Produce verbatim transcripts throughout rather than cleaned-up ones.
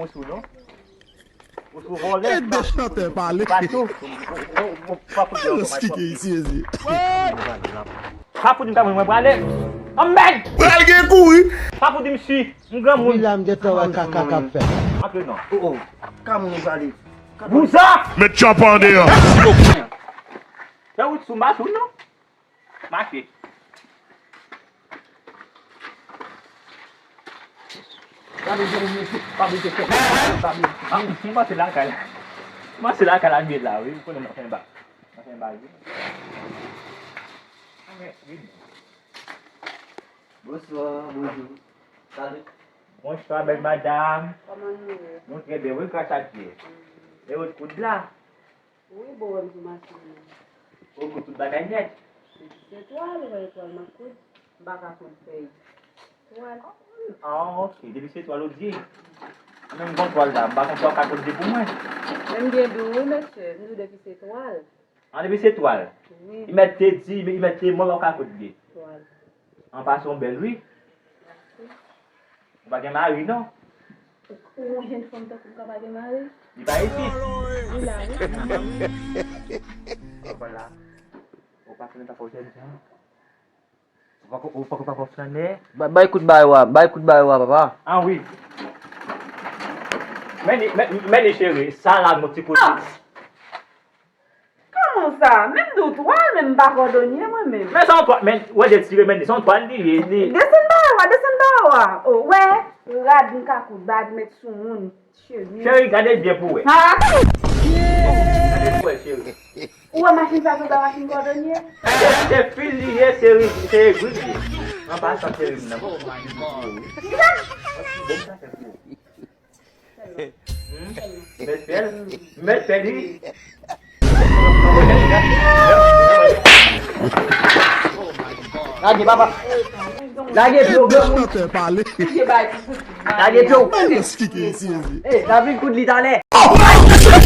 Ou sou non. Ou sou vòlè. Ede chantè pale. Pa fout deyò kòman. Just kike isi ezi. Pa fout m ta mwen mwen prale. Anmèd. Pral gen kouri. Pa fout m si. M granmoun. Wi la m gentan wè kaka k ap fèt. Antre non. Oh oh. Ka moun yo prale. Bouza. Met tchanpan deyò. Fè wout sou m pa sou non. Mache. Mwen pase lakay la. Mwen pase lakay la byen la wi. Ou konnen mwen fè bak. Mwen fè bak wi. Bonswa, bonjou. Salut. Bonswa bèl madanm. Kòman nou ye? Nou trè byen wi gras a Dye. E ou kout la? Wi, bon, wè m sou machin nan. Ou kout tout bagay nèt. Se twal, wè twal m ap koud. M pa ka koud fèy. Twal. Ah, ok. Depi se twal ou di. Mwen menm gon twal la, m pa konn sa w ka koud li pou mwen. Men m byen di w wi, mesye. M di w depi se twal. Ah, depi se twal. Wi, Li mèt te di, li mèt te mwen ou ka koud li. twal. An pasan w bèl wi. Ou pa gen mari non. Ou yon jèn fanm tankou m ka pa gen mari? Li pa isit. Li la wi. Vwala. Ou pa konnen pa fò jèn jan. Ou pa ko- ou pa ko pa fò flannè. Bay kout bay wa, bay kout bay wa papa. Ah wi. Men men men cheri, sa la mon ti kote. Kòman sa? Menm di w twal, men m pa kòdonye mwen menm. Men sa yon twal, men wè de tire men sa yon twal li ye li. Desann ba wa, desann ba wa. O, wè, rad m ka koud, rad mèt sou moun. Cheri. Cheri, gade byen pou wè. Ha? Gade pou wè cheri. Ou wè machin sa se pa machin kòdonye? Se fil li ye cheri, se egwi li ye. An pasan cheri m nan. Bon sa fè pou ou. Mèt fè l. Mèt fè li. Lage papa. Lage pye w blan. Chantè pale. Lage pye w. Just kike isi ezi. Ey, David koud li talè.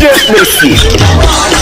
Yes mesye.